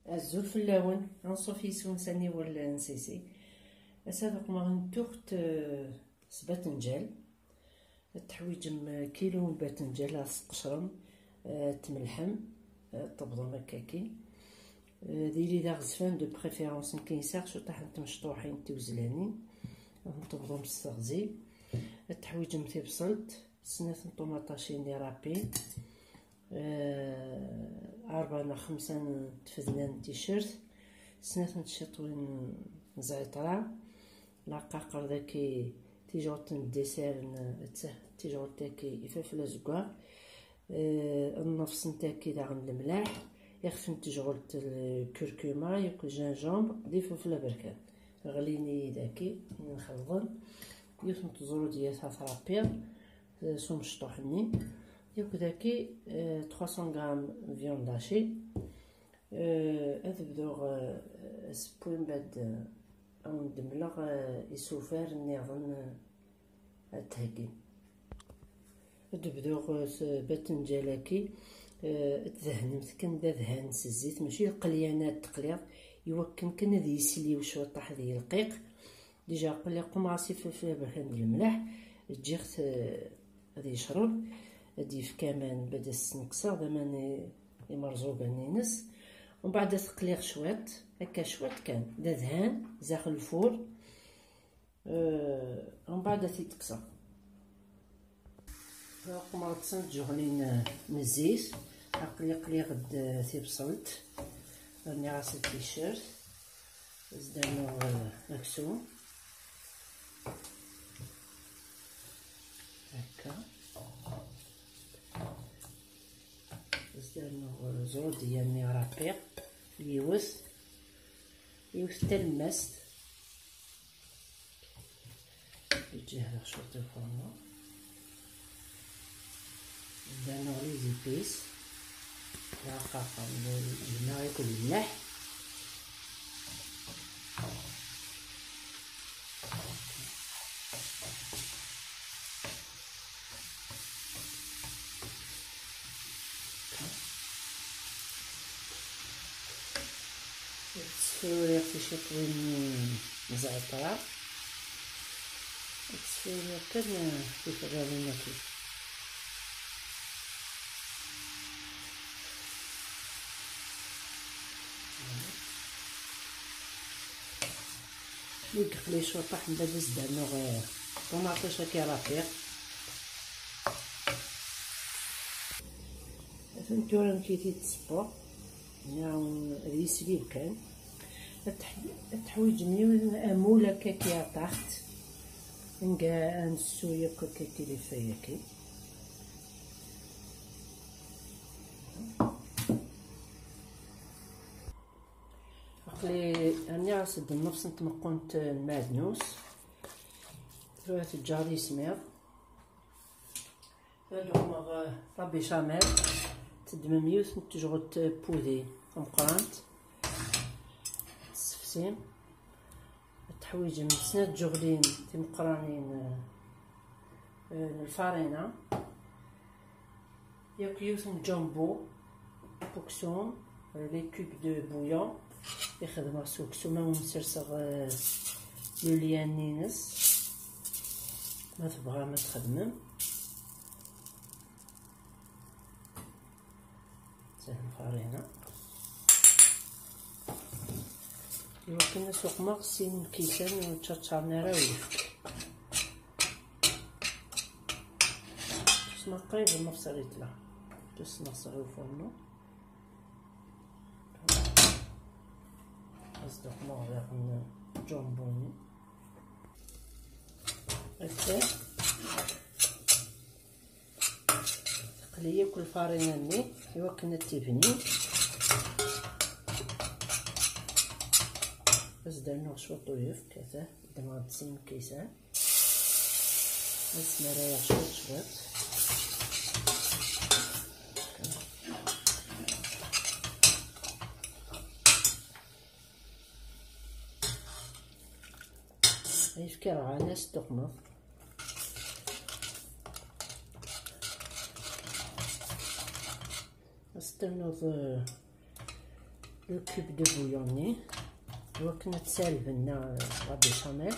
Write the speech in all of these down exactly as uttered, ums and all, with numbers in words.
Azul fell-awen, anṣuf yis-wen s aniwel n Sisi. Ass-a ad uqmeɣ n tuɣt, eh, s batenǧal. Ad teḥwiǧem kilu n batenǧal, ad tesqecrem, eh, ad tmellḥem, eh, ad tebḍem akkaki. Eh, d ili d aɣezfan de préférence, nekk yesɛa cwiṭaḥ n tmecṭuḥin tiwezlanin. Ad tebḍem s teɣzi. Ad teḥwiǧem tibṣelt, snat n ṭumaṭacin di râpé, eh, ṛebɛa neɣ xemsa n tfedna n ticcert, snat n tciṭwin n zɛiṭra, laqaqer daki, tijɣelt n ddisir n, tijɣelt daki ifafel azeggaɣ, eh, nnefs n taki daɣen lemlaḥ, ixef n tijɣelt lkurkuma, yakk gingembre, d ifafel aberkan. Ɣlin-iyi daki, nxelḍen, yiwet n teẓrudyat ad tṛapiḍ, eh, s umecṭuḥ-nni. Yakk daki, eh, trois cents grammes viande hachée. Eh, ad bduɣ, eh, asewwi, mbeɛd, eh, ad wen-d-mleɣ, eh, isufar nniḍen, eh, ad theggim. Ad bduɣ, eh, s batenǧal-agi, eh, ad tdehnemt kan d adhan s zzit, mačči d qelyan ad teqliḍ, iwakken kan ad yisliw cwiṭaḥ ad yelqiq. Déjà aql-i qqumeɣ-as ifalfel aberkan d lemleḥ, ǧǧiɣ-t, eh, ad yecreb, ad d-yefk aman, bad as-snekkseɣ d aman i, imerẓugan-ines. Umbeɛd ad t-qliɣ cwiṭ, akka cwiṭ kan, d adhan, zaxel lfur. Eh, umbeɛd ad t-id-kkseɣ. Qqumeɣ-d snat tjuɣlin, eh, n zzit. Aql-i qliɣ-d, eh, tibṣelt. Rniɣ-as ticcert. Ad s-d-rnuɣ, eh, aksum. Akka. Ad s-d-rnuɣ, eh, ẓrudiya-nni râpée. Yiwet. Yiwet talemmast. Ǧǧiɣ cwiṭ i lfurnu. Ddaneɣ les épices. Laqaqa, gma yakk d lmelḥ. Ttefruriɣ ticeṭwin n zɛeṭra. Ttefruriɣ kan tiferrawin-agi. Mi yeqli cwiṭaḥ, mbeɛd ad s-d-rnuɣ, eh, ṭumaṭic akka rapiɣ. Atan tura nekk i t-id-ssewweɣ. Nɛawen ad yeslib kan. Ad teḥ-, ad teḥwiǧem yiwen amul akka ki à tarte. Nga ad nessu yakk akka ki les feuilles-agi. Aql-i rniɣ-as-d nnefs n tmeqqunt n lmeɛdnus. Tura teǧǧaɣ ad yismiḍ. Ad uqmeɣ, eh, la béchamel. Teddmem yiwet n tejɣelt n wudi tameqqrant. Ad tessefsim. Ad teḥwiǧem snat tjuɣlin timeqqranin, eh, eh, n lfarina. Yakk yiwet n jumbo, uksum, les cubes de bouillon. I xedmeɣ s uksum, ad wen-serseɣ, eh, le lien-ines. Ma tebɣam ad txedmem. Sehel farina. Iwakken ad suqmeɣ sin lkisan ur ttaččaren ara uyefki. Tusma qrib nnefs litla. Tusma sɣi ufurnu. Ad suqmeɣ daɣen jamboni. Akka. Teqli yakk lfarina-nni iwakken ad tibni. Ad s-d-rnuɣ cwiṭ uyefki, ata ddmeɣ-d sin lkisan. Ad smarayeɣ cwiṭ cwiṭ. Ayefki rɣan-as tuqmeḍ. Ad s-ternuḍ, eh, Le cube de bouillon-nni, iwakken ad tsalben la béchamel.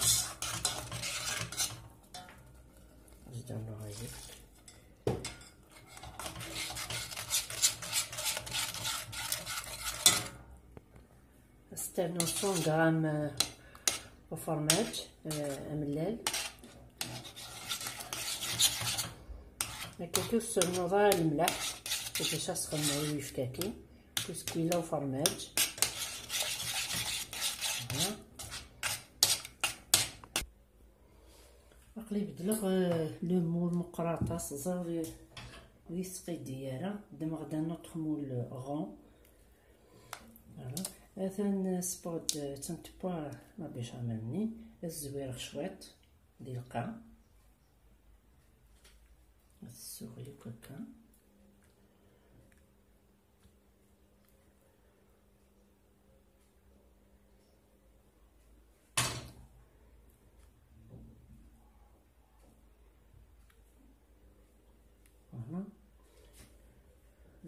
Zdan lɣayet. Ad s-ternu cent grammes, euh, ufermaj, euh, amellal. Akka ur s-ternuḍ ara lemleḥ, bac ad s-xedmeɣ i uyefki-agi. Puisque yella ufermaj. Voilà. Aql-i beddleɣ, euh, le moule meqqer aṭas, ẓer ur yesqidi ara, ddmeɣ-d un autre moule rond. Voilà. Atan spod, euh, ttantewwa la béchamel-nni, ad zwireɣ cwiṭ di lqaɛ. Ad tsuɣ yakk akka. Voilà.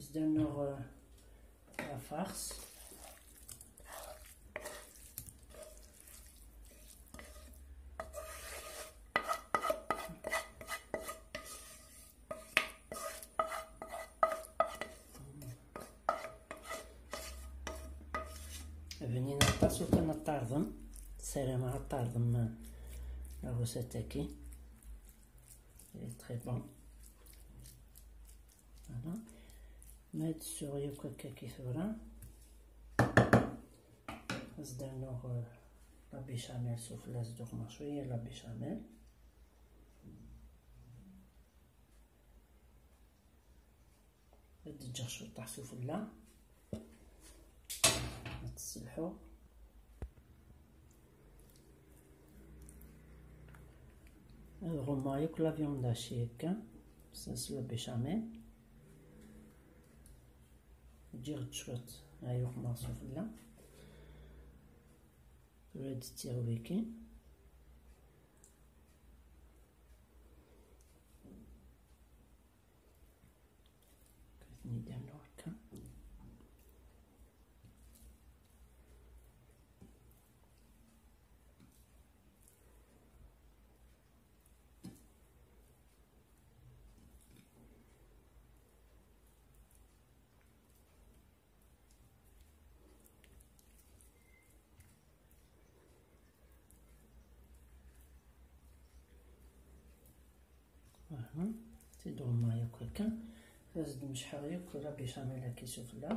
Zdan-nneɣ, euh, la farce. Bnin aṭas, lukan ad t-tɛerḍem, ssarameɣ ad tɛerḍem, uh, la recette-agi. Elle est très bonne. Voilà. Ma ad tsuɣ yakk akka ki tura. Ad s-d-rnuɣ, uh, la béchamel sufella, ad s-d-uɣmeɣ cwiya la béchamel. Ad d-ǧǧeɣ cwiṭ sufella. Ad tt-sselḥuɣ. Ad ɣummeɣ yakk la viande hachée akka, s la béchamel. Ǧǧiɣ-d cwiṭ, ay uɣmeɣ sufella. Tura ad d-ttiɣ wiki. Ad ten-id-rnuɣ akka. Aha, tidɣemma yakk akka. Ad d-mecḥeɣ yakk la béchamel-agi sufella.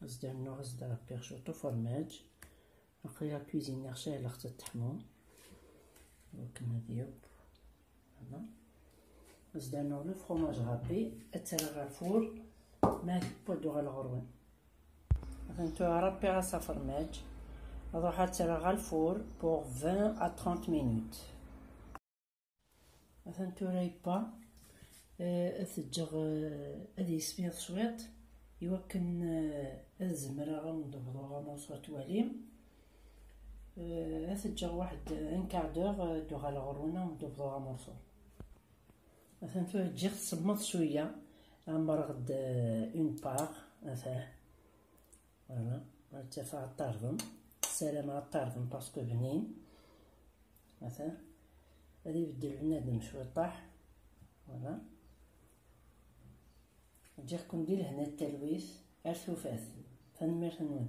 Ad s-d-rnuɣ, ad s-d-rpiɣ cwiṭ ufermaj. Aql-i la cuisine-iɣ ceɛleɣ-tt ad teḥmu. Akken ad yeww. Voilà. Ad s-d-rnuɣ le fromage râpé, ad tt-rreɣ ɣer lfur, ma tewwa ad uɣaleɣ ɣur-wen. Atan tura rpiɣ-as afermaj, ad ruḥeɣ ad tt-rreɣ ɣer lfur pour vingt à trente minutes. Atan tura yewwa, eh, ad t-ǧǧeɣ, eh, ad yesmiḍ cwiṭ, iwakken, eh, ad zemreɣ ad wen-d-bḍuɣ amurṣu ad twalim. Eh, ad t-ǧǧeɣ waḥed un quart d'heure, eh, ad d-uɣaleɣ ɣur-wen ad wen-d-bḍuɣ amurṣu. Atan tura ǧǧiɣ-t semmeḍ cwiya, ɛemmreɣ-d, eh, une part, atan. Voilà, ad tafeɣ ad t-tɛerḍem. Ssarameɣ ad t-tɛerḍem parce que bnin. Atan. Ad ibeddel bnadem cwiṭaḥ. Voilà. Ǧǧiɣ-ken di lehna d talwit. Ar tufat. Tanemmirt-nwen.